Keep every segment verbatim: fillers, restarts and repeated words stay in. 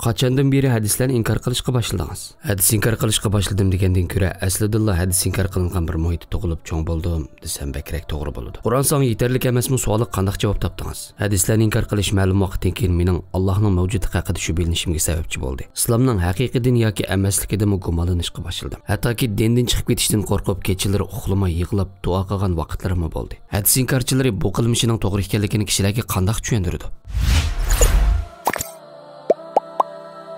قاچاندىن بېرى ھەدىسلەرنى ئىنكار قىلىشقا باشلىدىڭىز؟ ھەدىس ئىنكار قىلىشقا باشلىدىم دېگەندىن كۆرە، ئەسلىدىنلا ھەدىس ئىنكار قىلىنغان بىر مۇھىتتا تۇغۇلۇپ چوڭ بولدۇم دېسەم بەكرەك توغرا بولىدۇ. قۇرئان ساڭا يېتەرلىك ئەمەسمۇ سوئالىغا قانداق جاۋاب تاپتىڭىز؟ ھەدىسلەرنى ئىنكار قىلىش مەلۇم ۋاقىتتىن كېيىن مېنىڭ ئاللاھنىڭ مەۋجۇتلۇقى ھەققىدە شۈبھىلىنىشىمگە سەۋەبچى بولدى. ئىسلامنىڭ ھەقىقىي دىن ياكى ئەمەسلىكىدىمۇ گۇمانلىنىشقا باشلىدىم. ھەتتاكى دىندىن چىقىپ كېتىشتىن قورقۇپ، كېچىلىرى ئۇخلىماي يىغلاپ، دۇئا قىلغان ۋاقىتلىرىممۇ بولدى. ھەدىس ئىنكارچىلىرى بۇ قىلمىشىنىڭ توغرا ئىكەنلىكىنى كىشىلەرگە قانداق چۈشەندۈرىدۇ؟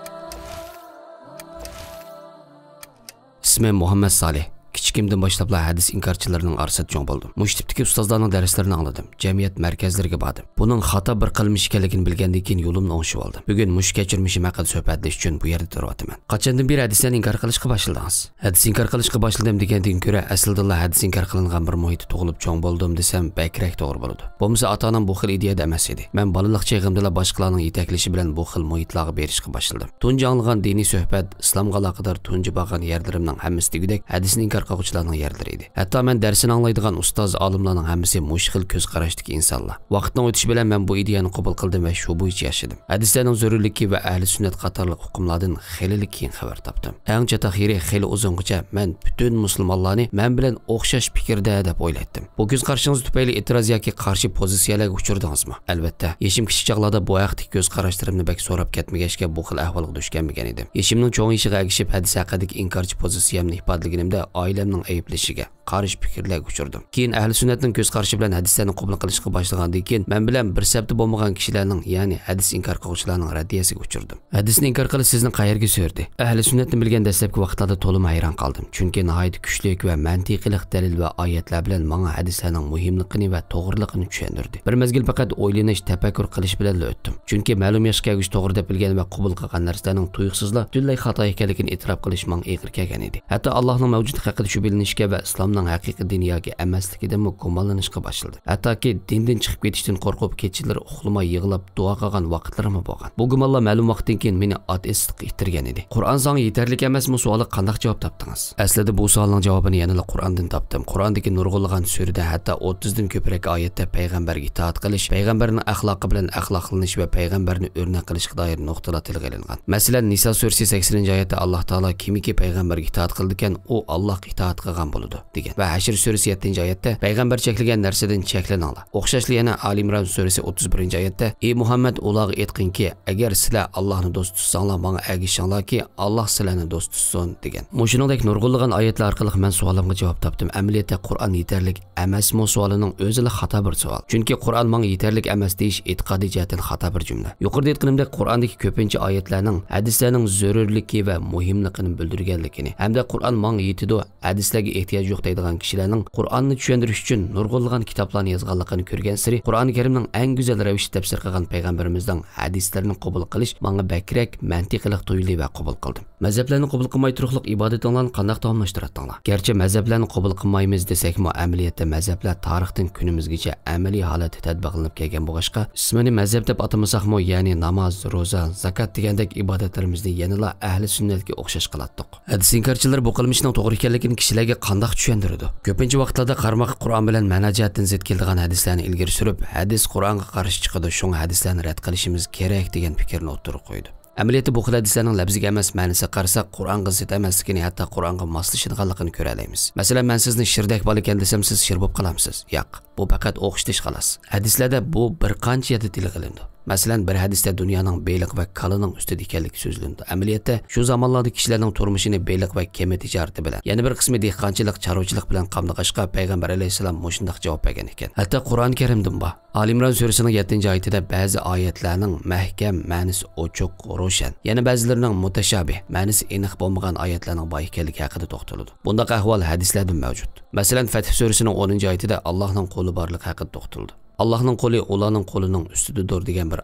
ئىسمىم مۇھەممەد سالىھ. كىچىكىمدىن باشلاپلا ھەدىس ئىنكارچىلىرىنىڭ ئارىسىدا چوڭ بولدۇم. مۇشۇ تىپتىكى ئۇستازلارنىڭ دەرسلىرىنى ئاڭلىدىم. جەمئىيەت مەركەزلىرىگە باردىم. بۇنىڭ خاتا بىر قىلمىش ئىكەنلىكىنى بىلگەندىن كېيىن يولۇمنى ئوڭشىۋالدىم. بۈگۈن مۇشۇ كەچۈرمىشىم ھەققىدە سۆھبەتلىشىش ئۈچۈن بۇ يەردە تۇرۇۋاتىمەن. قاچاندىن بېرى ھەدىسلەرنى ئىنكار قىلىشقا باشلىدىڭىز؟ ھەدىس ئىنكار قىلىشقا باشلىدىم دېگەندىن كۆرە، ئەسلىدىنلا ھەدىس ئىنكار قىلىنغان بىر مۇھىتتا تۇغۇلۇپ چوڭ بولدۇم دېسەم بەكرەك توغرا بولىدۇ. بولمىسا ئاتا-ئانام بۇ خىل ئىدىيەدە ئەمەس ئىدى. مەن بالىلىق چېغىمدىلا باشقىلارنىڭ يېتەكلىشى بىلەن بۇ خىل مۇھىتلارغا بېرىشقا باشلىدىم. تۇنجى ئاڭلىغان دىنىي سۆھبەت، ئىسلامغا ئالاقىدار تۇنجى بارغان يەرلىرىمنىڭ ھەممىسى دېگۈدەك ھەدىسنى ئىنكار قىلغۇچىلارنىڭ يەرلىرى ئىدى. ھەتتا مەن دەرسىنى ئاڭلايدىغان ئۇستاز، ئالىملارنىڭ ھەممىسى مۇشۇ خىل كۆز قاراشتىكى ئىنسانلار. ۋاقىتنىڭ ئۆتۈشى بىلەن مەن بۇ ئىدىيەنى قوبۇل قىلدىم ۋە شۇ بويىچە ياشىدىم. ھەدىسلەرنىڭ زۆرۈرلۈكى ۋە ئەھلى سۈننەت قاتارلىق ئۇقۇملاردىن خېلىلا كېيىن خەۋەر تاپتىم. ئەڭ چاتاق يېرى، خېلى ئۇزۇنغىچە مەن پۈتۈن مۇسۇلمانلارنى مەن بىلەن ئوخشاش پىكىردە دەپ ئويلايتتىم. بۇ كۆز قارىشىڭىز تۈپەيلى ئېتىراز ياكى قارشى پوزىتسىيەلەرگە ئۇچرىدىڭىزمۇ؟ ئەلۋەتتە، يېشىم كىچىك چاغلاردا بۇ ھەقتىكى كۆز قاراشلىرىمنى بەك سوراپ كەتمىگەچكە، بۇ خىل ئەھۋالغا دۇچ كەلمىگەن ئىدىم. يېشىمنىڭ چوڭىيىشىغا ئەگىشىپ، ھەدىس ھەققىدىكى ئىنكارچى پوزىتسىيەمنى ئىپادىلىگىنىمدە، ئائىلەمنىڭ ئەيىبلىشىگە، قارشى پىكىرلەرگە ئۇچرىدىم. كېيىن ئەھلى سۈننەتنىڭ كۆز قارىشى بىلەن ھەدىسلەرنى قوبۇل قىلىشقا باشلىغاندىن كېيىن، مەن بىلەن بىر سەپتە بولمىغان كىشىلەرنىڭ، يەنى ھەدىس ئىنكار قىلغۇچىلارنىڭ رەددىيەسىگە ئۇچرىدىم. ھەدىسنى ئىنكار قىلىش سىزنى قەيەرگە سۆرىدى؟ ئەھلى سۈننەتنى بىلگەن دەسلەپكى ۋاقىتلاردا تولىمۇ ھەيران قالدىم. چۈنكى ناھايىتى كۈچلۈك ۋە مەنتىقىلىق دەلىل ۋە ئايەتلەر بىلەن ماڭا ھەدىسلەرنىڭ مۇھىملىقىنى ۋە توغرىلىقىنى چۈشەندۈردى. بىر مەزگىل پەقەت ئويلىنىش، تەپەككۇر قىلىش بىلەنلا ئۆتتۈم. چۈنكى مەلۇم ياشقا كەلگۈچە توغرا دەپ بىلگەن ۋە قوبۇل قىلغان نەرسىلەرنىڭ تۇيۇقسىزلا پۈتۈنلەي خاتا ئىكەنلىكىنى ئېتىراپ قىلىش ماڭا ئېغىر كەلگەن ئىدى. ھەتتا ئاللاھنىڭ مەۋجۇتلۇقى ھەققىدە شۈبھىلىنىشكە ۋە ئىسلامنىڭ ھەقىقىي دىن ياكى ئەمەسلىكىدىنمۇ گۇمانلىنىشقا باشلىدىم. ھەتتاكى دىندىن چىقىپ كېتىشتىن قورقۇپ، كېچىلىرى ئۇخلىماي يىغلاپ، دۇئا قىلغان ۋاقىتلىرىممۇ بولغان. بۇ گۇمانلار مەلۇم ۋاقىتتىن كېيىن مېنى ئاتېئىستلىققا ئىتتەرگەن ئىدى. قۇرئان ساڭا يېتەرلىك ئەمەسمۇ سوئالىغا قانداق جاۋاب تاپتىڭىز؟ ئەسلىدە بۇ سوئالنىڭ جاۋابىنى يەنىلا قۇرئاندىن تاپتىم. قۇرئاندىكى نۇرغۇنلىغان سۈرىدە، ھەتتا ئوتتۇزدىن كۆپرەك ئايەتتە پەيغەمبەرگە ئىتائەت قىلىش، پەيغەمبەرنىڭ ئەخلاقى بىلەن ئەخلاقلىنىش ۋە پەيغەمبەرنى ئۆرنەك قىلىشقا دائىر نۇقتىلار تىلغا ئېلىنغان. مەسىلەن، نىسا سۈرىسى سەكسىنىنچى ئايەتتە ئاللاھ تائالا كىمكى پەيغەمبەرگە ئىتائەت قىلىدىكەن، ئۇ ئاللاھقا ئىتائەت قىلغان بولىدۇ، دېگەن. ۋە ھەشر سۈرىسى يەتتىنچى ئايەتتە، پەيغەمبەر چەكلىگەن نەرسىدىن چەكلىنىڭلار. ئوخشاشلا يەنە ئالى ئىمران سۈرىسى ئوتتۇز بىرىنچى ئايەتتە، ئى مۇھەممەد، ئۇلارغا ئېيتقىنكى، ئەگەر سىلەر ئاللاھنى دوست تۇتساڭلار، ماڭا ئەگىشىڭلاركى، ئاللاھ سىلەرنى دوست تۇتسۇن، دېگەن. مۇشۇنىڭدەك نۇرغۇنلىغان ئايەتلەر ئارقىلىق مەن سوئالىمغا جاۋاب تاپتىم. ئەمەلىيەتتە قۇرئان يېتەرلىك ئەمەسمۇ سوئالىنىڭ ئۆزىلا خاتا بىر سوئال. چۈنكى قۇرئان ماڭا يېتەرلىك ئەمەس دېيىش ئېتىقادىي جەھەتتىن خاتا بىر جۈملە. يۇقىرىدا ئېيتقىنىمدەك، قۇرئاندىكى كۆپىنچە ئايەتلەرنىڭ ھەدىسلەرنىڭ زۆرۈرلۈكى ۋە مۇھىملىقىنى بىلدۈرگەنلىكىنى ھەمدە قۇرئان ماڭا يېتىدۇ، ھەدىسلەرگە ئېھتىياج يوق دەيدىغان كىشىلەرنىڭ قۇرئاننى چۈشەندۈرۈش ئۈچۈن نۇرغۇنلىغان كىتابلارنى يازغانلىقىنى كۆرگەنسېرى، قۇرئانى كەرىمنىڭ ئەڭ گۈزەل رەۋىشتە تەپسىر قىلغان پەيغەمبىرىمىزنىڭ ھەدىسلىرىنى قوبۇل قىلىش ماڭا بەكرەك مەنتىقىلىق تۇيۇلدى ۋە قوبۇل قىلدىم. مەزھەپلەرنى قوبۇل قىلماي تۇرۇقلۇق ئىبادىتىڭلارنى قانداق داۋاملاشتۇراتتىڭلار؟ گەرچە مەزھەپلەرنى قوبۇل قىلمايمىز دېسەكمۇ، ئەمەلىيەتتە مەزھەپلەر تارىختىن كۈنىمىزگىچە ئەمەلىي ھالەتتە تەتبىقلىنىپ كەلگەن بولغاچقا، ئىسمىنى مەزھەپ دەپ ئاتىمىساقمۇ، يەنى ناماز، روزا، زاكات دېگەندەك ئىبادەتلىرىمىزنى يەنىلا ئەھلى سۈننەتكە ئوخشاش قىلاتتۇق. ھەدىس ئىنكارچىلار بۇ قىلمىشنىڭ توغرا ئىكەنلىكىنى كىشىلەرگە قانداق چۈشەندۈرىدۇ؟ كۆپىنچە ۋاقىتلاردا قارىماققا قۇرئان بىلەن مەنا جەھەتتىن زىت كېلىدىغان ھەدىسلەرنى ئىلگىرى سۈرۈپ، ھەدىس قۇرئانغا قارشى چىقىدۇ، شۇڭا ھەدىسلەرنى رەت قىلىشىمىز كېرەك، دېگەن پىكىرنى ئوتتۇرىغا قويىدۇ. ئەمەلىيەتتە بۇ خىل ھەدىسلەرنىڭ لەپزىگە ئەمەس، مەنىسىگە قارىساق، قۇرئانغا زىت ئەمەسلىكىنى، ھەتتا قۇرئانغا ماسلىشىدىغانلىقىنى كۆرەلەيمىز. مەسىلەن، مەن سىزنى شىردەك بالىكەن دېسەم، سىز شىر بولۇپ قالامسىز؟ ياق. بۇ پەقەت ئوخشىتىش، خالاس. ھەدىسلەردە بۇ بىر قانچە يەردە تىلغا ئېلىنىدۇ. مەسىلەن، بىر ھەدىستە دۇنيانىڭ بېلىق ۋە كالىنىڭ ئۈستىدە ئىكەنلىكى سۆزلىنىدۇ. ئەمەلىيەتتە، شۇ زامانلاردا كىشىلەرنىڭ تۇرمۇشىنى بېلىق ۋە كېمە تىجارىتى بىلەن، يەنە بىر قىسمى دېھقانچىلىق، چارۋىچىلىق بىلەن قامدىغاچقا، پەيغەمبەر ئەلەيھىسسالام مۇشۇنداق جاۋاب بەرگەن ئىكەن. ھەتتا قۇرئان كەرىمدىمۇ بار. ئالى ئىمران سۈرىسىنىڭ يەتتىنچى ئايىتىدە بەزى ئايەتلەرنىڭ مەھكەم، مەنىسى ئوچۇق، روشەن، يەنە بەزىلىرىنىڭ مۇتەشابىھ، مەنىسى ئېنىق بولمىغان ئايەتلەرنىڭ بار ئىكەنلىكى ھەققىدە توختىلىدۇ. بۇنداق ئەھۋال ھەدىسلەردىمۇ مەۋجۇت. مەسىلەن، فەتھ سۈرىسىنىڭ ئونىنچى ئايىتىدە ئاللاھنىڭ قولى بارلىقى ھەققىدە توختىلىدۇ. ئاللاھنىڭ قولى ئۇلارنىڭ قولىنىڭ ئۈستىدىدۇر دېگەن بىر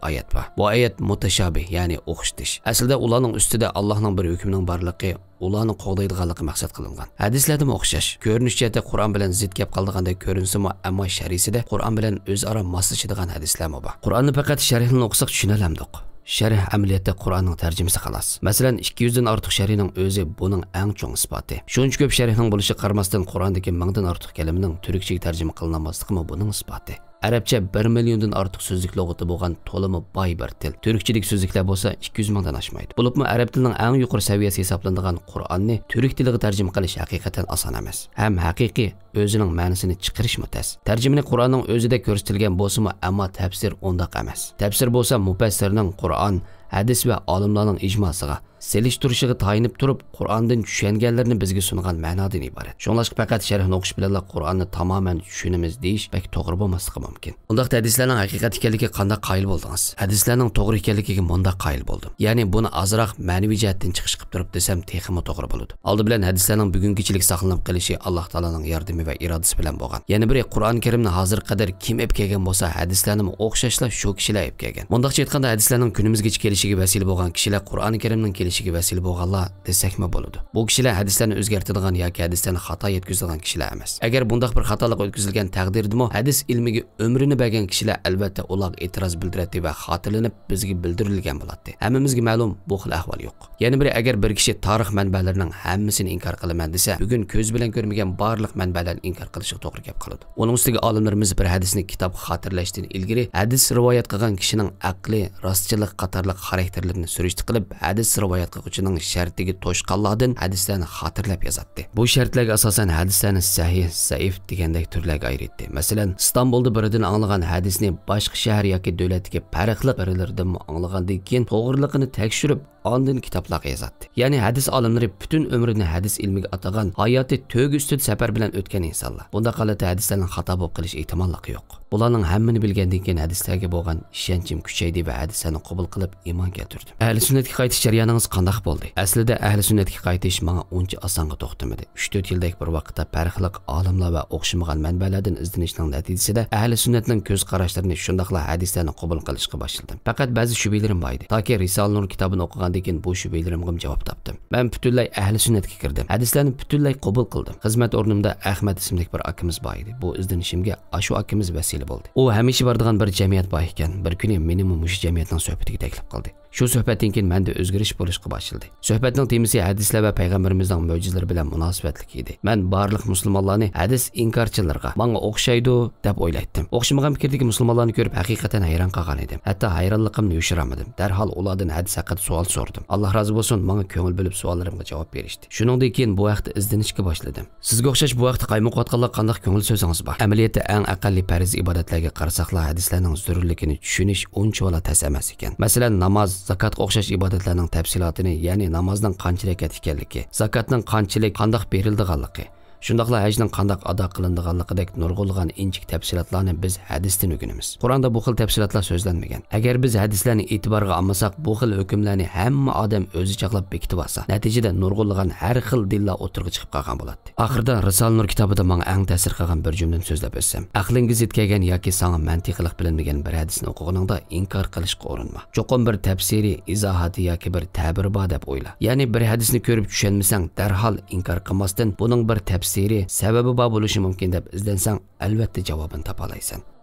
ئايەت بار. بۇ ئايەت مۇتەشابىھ، يەنى ئوخشىتىش. ئەسلىدە ئۇلارنىڭ ئۈستىدە ئاللاھنىڭ بىر ھۆكمىنىڭ بارلىقى، ئۇلارنى قوغدايدىغانلىقى مەقسەت قىلىنغان. ھەدىسلەردىمۇ ئوخشاش. كۆرۈنۈش جەھەتتە قۇرئان بىلەن زىت گەپ قىلىدىغاندەك كۆرۈنسىمۇ، ئەمما شەرھىسىدە قۇرئان بىلەن ئۆزئارا ماسلىشىدىغان ھەدىسلەرمۇ بار. قۇرئاننى پەقەت شەرھىنى ئوقۇساق چۈشىنەلەمدۇق؟ شەرھ ئەمەلىيەتتە قۇرئاننىڭ تەرجىمىسى خالاس. مەسىلەن، ئىككى يۈزدىن ئارتۇق شەرھنىڭ ئۆزى بۇنىڭ ئەڭ چوڭ ئىسپاتى. شۇنچە كۆپ شەرھنىڭ بولۇشىغا قارىماستىن، قۇرئاندىكى مىڭدىن ئارتۇق كەلىمىنىڭ تۈركچىگە تەرجىمە قىلىنالماسلىقىمۇ بۇنىڭ ئىسپاتى. ئەرەبچە بىر مىليوندىن ئارتۇق سۆزلۈك لۇغىتى بولغان تولىمۇ باي بىر تىل. تۈركچىدىكى سۆزلۈكلەر بولسا ئىككى يۈز مىڭدىن ئاشمايدۇ. بولۇپمۇ ئەرەب تىلىنىڭ ئەڭ يۇقىرى سەۋىيەسى ھېسابلىنىدىغان قۇرئاننى تۈرك تىلىغا تەرجىمە قىلىش ھەقىقەتەن ئاسان ئەمەس. ھەم ھەقىقىي ئۆزىنىڭ مەنىسىنى چىقىرىشمۇ تەس. تەرجىمىنى قۇرئاننىڭ ئۆزىدە كۆرسىتىلگەن بولسىمۇ، ئەمما تەپسىر ئۇنداق ئەمەس. تەپسىر بولسا مۇپەسسىرنىڭ قۇرئان، ھەدىس ۋە ئالىملارنىڭ ئىجماسىغا، سېلىشتۇرۇشىغا تايىنىپ تۇرۇپ، قۇرئاندىن چۈشەنگەنلىرىنى بىزگە سۇنغان مەنادىن ئىبارەت. شۇڭلاشقا پەقەت شەرھنى ئوقۇش بىلەنلا قۇرئاننى تامامەن چۈشىنىمىز دېيىش بەك توغرا بولماسلىقى مۇمكىن. ئۇنداقتا ھەدىسلەرنىڭ ھەقىقەت ئىكەنلىكىگە قانداق قايىل بولدىڭىز؟ ھەدىسلەرنىڭ توغرا ئىكەنلىكىگە مۇنداق قايىل بولدۇم. يەنى بۇنى ئازراق مەنىۋى جەھەتتىن چىقىش قىلىپ تۇرۇپ دېسەم تېخىمۇ توغرا بولىدۇ. ئالدى بىلەن ھەدىسلەرنىڭ بۈگۈنگىچىلىك ساقلىنىپ قېلىشى ئاللاھ تائالانىڭ ياردىمى ۋە ئىرادىسى بىلەن بولغان. يەنە بىرى، قۇرئان كەرىمنى ھازىرغا قەدەر كىم ئېلىپ كەلگەن بولسا، ھەدىسلەرنىمۇ ئوخشاشلا شۇ كىشىلەر ئېلىپ كەلگەن. مۇنداقچە ئېيتقاندا، ھەدىسلەرنىڭ كۈنىمىزگىچە كېلىشىگە ۋەسىلە بولغان كىشىلەر قۇرئان كەرىمنىڭ كېلىشىگە ۋەسىلە بولغانلار دېسەكمۇ بولىدۇ. بۇ كىشىلەر ھەدىسلەرنى ئۆزگەرتىدىغان ياكى ھەدىسلەرنى خاتا يەتكۈزىدىغان كىشىلەر ئەمەس. ئەگەر بۇنداق بىر خاتالىق ئۆتكۈزۈلگەن تەقدىردىمۇ، ھەدىس ئىلمىگە ئۆمرىنى بەرگەن كىشىلەر ئەلۋەتتە ئۇلارغا ئېتىراز بىلدۈرەتتى ۋە خاتىرىلىنىپ بىزگە بىلدۈرۈلگەن بولاتتى. ھەممىمىزگە مەلۇم، بۇ خىل ئەھۋال يوق. يەنە بىرى، ئەگەر بىر كىشى تارىخ مەنبەلىرىنىڭ ھەممىسىنى ئىنكار قىلىمەن دېسە، بۈگۈن كۆزى بىلەن كۆرمىگەن بارلىق مەنبەلەرنى ئىنكار قىلىشىغا توغرا كەپ قالىدۇ. ئۇنىڭ ئۈستىگە ئالىملىرىمىز بىر ھەدىسنى كىتابقا خاتىرىلەشتىن ئىلگىرى ھەدىس رىۋايەت قىلغان كىشىنىڭ ئەقلى، راستچىللىق قاتارلىق خاراكتېرلىرىنى سۈرۈشتە قىلىپ، ھەدىس رىۋايەت قىلغۇچىنىڭ شەرتىگە توشقانلاردىن ھەدىسلەرنى خاتىرىلەپ يازاتتى. بۇ شەرتلەرگە ئاساسەن ھەدىسلەرنى سەھىھ، زەئىپ دېگەندەك تۈرلەرگە ئايرىيتتى. مەسىلەن، ئىستانبۇلدا بىرىدىن ئاڭلىغان ھەدىسنى باشقا شەھەر ياكى دۆلەتتىكى پەرقلىق بىرىلىرىدىنمۇ ئاڭلىغاندىن كېيىن توغرىلىقىنى تەكشۈرۈپ، ئاندىن كىتابلارغا يازاتتى. يەنى ھەدىس ئالىملىرى پۈتۈن ئۆمرىنى ھەدىس ئىلمىگە ئاتىغان، ھاياتى تۆگە ئۈستىدە سەپەر بىلەن ئۆتكەن ئىنسانلار. بۇنداق ھالەتتە ھەدىسلەرنىڭ خاتا بولۇپ قېلىش ئېھتىماللىقى يوق. بۇلارنىڭ ھەممىنى بىلگەندىن كېيىن ھەدىسلەرگە بولغان ئىشەنچىم كۈچەيدى ۋە ھەدىسلەرنى قوبۇل قىلىپ ئىمان كەلتۈردۈم. ئەھلى سۈننەتكە قايتىش جەريانىڭىز قانداق بولدى؟ ئەسلىدە ئەھلى سۈننەتكە قايتىش ماڭا ئۇنچە ئاسانغا توختىمىدى. ئۈچ-تۆت يىلدەك بىر ۋاقىتتا پەرقلىق ئالىملار ۋە ئوخشىمىغان مەنبەلەردىن ئىزدىنىشنىڭ نەتىجىسىدە ئەھلى سۈننەتنىڭ كۆز قاراشلىرىنى، شۇنداقلا ھەدىسلەرنى قوبۇل قىلىشقا باشلىدىم. پەقەت بەزى شۈبھىلىرىم بار ئىدى. تاكى رىسالە نۇر كىتابىنى ئوقۇغاندىن كېيىن بۇ شۈبھىلىرىمغىمۇ جاۋاب تاپتىم. مەن پۈتۈنلەي ئەھلى سۈننەتكە كىردىم. ھەدىسلەرنى پۈتۈنلەي قوبۇل قىلدىم. خىزمەت ئورنۇمدا ئەخمەت ئىسىملىك بىر ئاكىمىز بار ئىدى. بۇ ئىزدىنىشىمگە ئاشۇ ئاكىمىز ۋەسىلە بولدى. ئۇ ھەمىشە بارىدىغان بىر جەمئىيەت بار ئىكەن. بىر كۈنى مېنىمۇ مۇشۇ جەمئىيەتنىڭ سۆھبىتىگە تەكلىپ قىلدى. شۇ سۆھبەتتىن كېيىن مەندە ئۆزگىرىش بولۇشقا باشلىدى. سۆھبەتنىڭ تېمىسى ھەدىسلەر ۋە پەيغەمبىرىمىزنىڭ مۆجىزىلىرى بىلەن مۇناسىۋەتلىك ئىدى. مەن بارلىق مۇسۇلمانلارنى ھەدىس ئىنكارچىلىرىغا، ماڭا ئوخشايدۇ، دەپ ئويلايتتىم. ئوخشىمىغان پىكىردىكى مۇسۇلمانلارنى كۆرۈپ ھەقىقەتەن ھەيران قالغان ئىدىم. ھەتتا ھەيرانلىقىمنى يوشۇرالمىدىم. دەرھال ئۇلاردىن ھەدىس ھەققىدە سوئال سورىدىم. ئاللا رازى بولسۇن، ماڭا كۆڭۈل بۆلۈپ سوئاللىرىمغا جاۋاب بېرىشتى. شۇنىڭدىن كېيىن بۇ ھەقتە ئىزدىنىشكە باشلىدىم. سىزگە ئوخشاش بۇ ھەقتە قايمۇقۇۋاتقانلارغا قانداق كۆڭۈل سۆزىڭىز بار؟ ئەمەلىيەتتە ئەڭ ئەقەللىي پەرز ئىبادەتلەرگە قارىساقلا، ھەدىسلەرنىڭ زۆرۈرلۈكىنى چۈشىنىش ئۇنچىۋالا تەس ئەمەس ئىكەن. مەسىلەن، ناماز، زاكاتقا ئوخشاش ئىبادەتلەرنىڭ تەپسىلاتىنى، يەنى نامازنىڭ قانچە رەكەت ئىكەنلىكى، زاكاتنىڭ قانچىلىك، قانداق بېرىلىدىغانلىقى، شۇنداقلا ھەجنىڭ قانداق ئادا قىلىنىدىغانلىقىدەك نۇرغۇنلىغان ئىنچىكە تەپسىلاتلارنى بىز ھەدىستىن ئۆگىنىمىز. قۇرئاندا بۇ خىل تەپسىلاتلار سۆزلەنمىگەن. ئەگەر بىز ھەدىسلەرنى ئېتىبارغا ئالمىساق، بۇ خىل ھۆكۈملەرنى ھەممە ئادەم ئۆزى چاغلاپ بېكىتىۋالسا، نەتىجىدە نۇرغۇنلىغان ھەر خىل دىنلار ئوتتۇرىغا چىقىپ قالغان بولاتتى. ئاخىرىدا رىسالە نۇر كىتابىدا ماڭا ئەڭ تەسىر قىلغان بىر جۈملىنى سۆزلەپ ئۆتسەم، ئەقلىڭگە زىت كەلگەن ياكى ساڭا مەنتىقىلىق بىلىنمىگەن بىر ھەدىسنى ئوقۇغىنىڭدا ئىنكار قىلىشقا ئۇرۇنما. چوقۇم بىر تەپسىرى، ئىزاھاتى ياكى بىر تەبىرى بار دەپ ئويلا. يەنى بىر ھەدىسنى كۆرۈپ چۈشەنمىسەڭ، دەرھال ئىنكار قىلماستىن، بۇنىڭ بىر تەپسىرى، سەۋەبى بار بولۇشى مۇمكىن دەپ ئىزدەنسەڭ، ئەلۋەتتە جاۋابىنى تاپالايسەن.